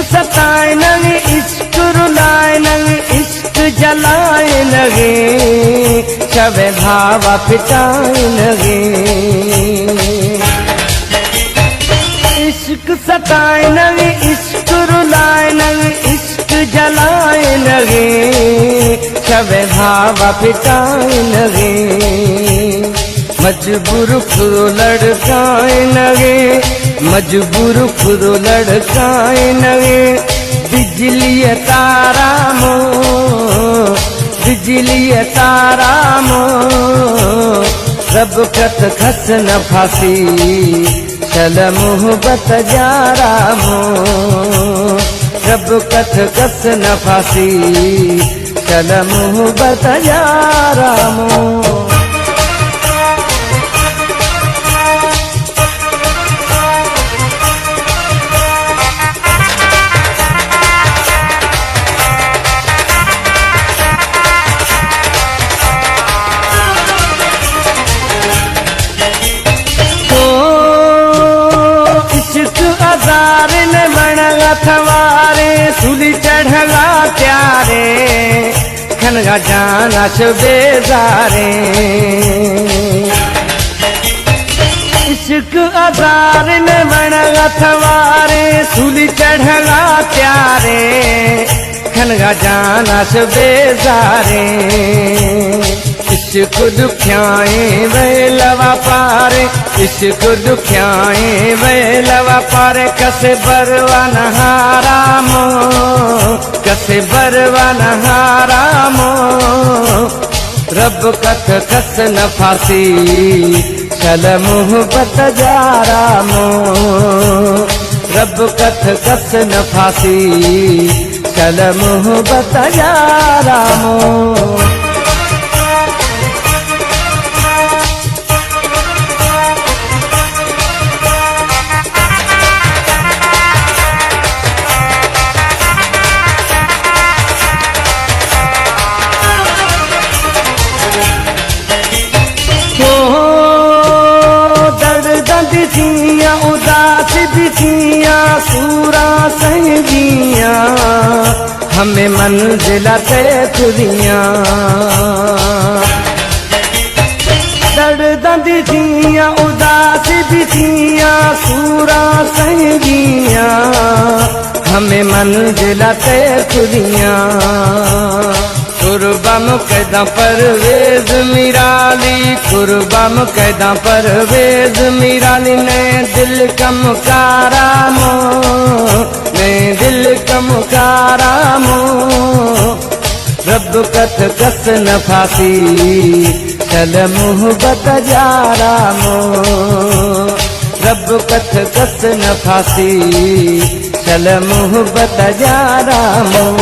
ستائینگے عشق رلائینگے، عشق جلائینگے، شب ءِ بھاوا پٹائینگے۔ عشق ستائینگے، عشق رلائینگے، عشق جلائینگے، شب ءِ بھاوا پٹائینگے۔ مجبور کھدو لڑکائینگے، مجبور کھدو لڑکائینگے، بجلی ءِ تارا مو، بجلی ءِ تارا مو، رب کت کس نہ پھاسی، شل محبت جارا مو، رب کت کس نہ پھاسی، شل محبت جارا مو۔ او عشق ازاریں، بنگا تواریں، سولی چڑھگا تیاریں، کھنگا جان اش بیزاریں۔ عشق ازاریں، بنگا تواریں، سولی چڑھگا تیاریں، کھنگا جان اش بیزاریں۔ عشق دکھیائیں ویل ءَ وپاریں، عشق دکھیائیں ویل ءَ وپاریں، کسے بروا نہ ہارامو، کسے بروا نہ ہارامو، رب کت کس نہ پھاسی، شل محبت جارامو، رب کت کس نہ پھاسی، شل محبت جارامو۔ او دڑداں بجیاں، اداس بجیاں، سوراں سنگیاں، ہمے منزل ءَ تئے کریاں۔ دڑداں بجیاں، اداس بجیاں، سوراں سنگیاں، ہمے منزل ءَ تئے کریاں۔ قربان کداں پرویز میرالی، قربان کداں پرویز میرالی، نئے دل کم کارامو، نئے دل کم کارامو، رب کت کس نہ پھاسی، شل محبت جارامو، رب کت کس نہ پھاسی، شل محبت جارامو۔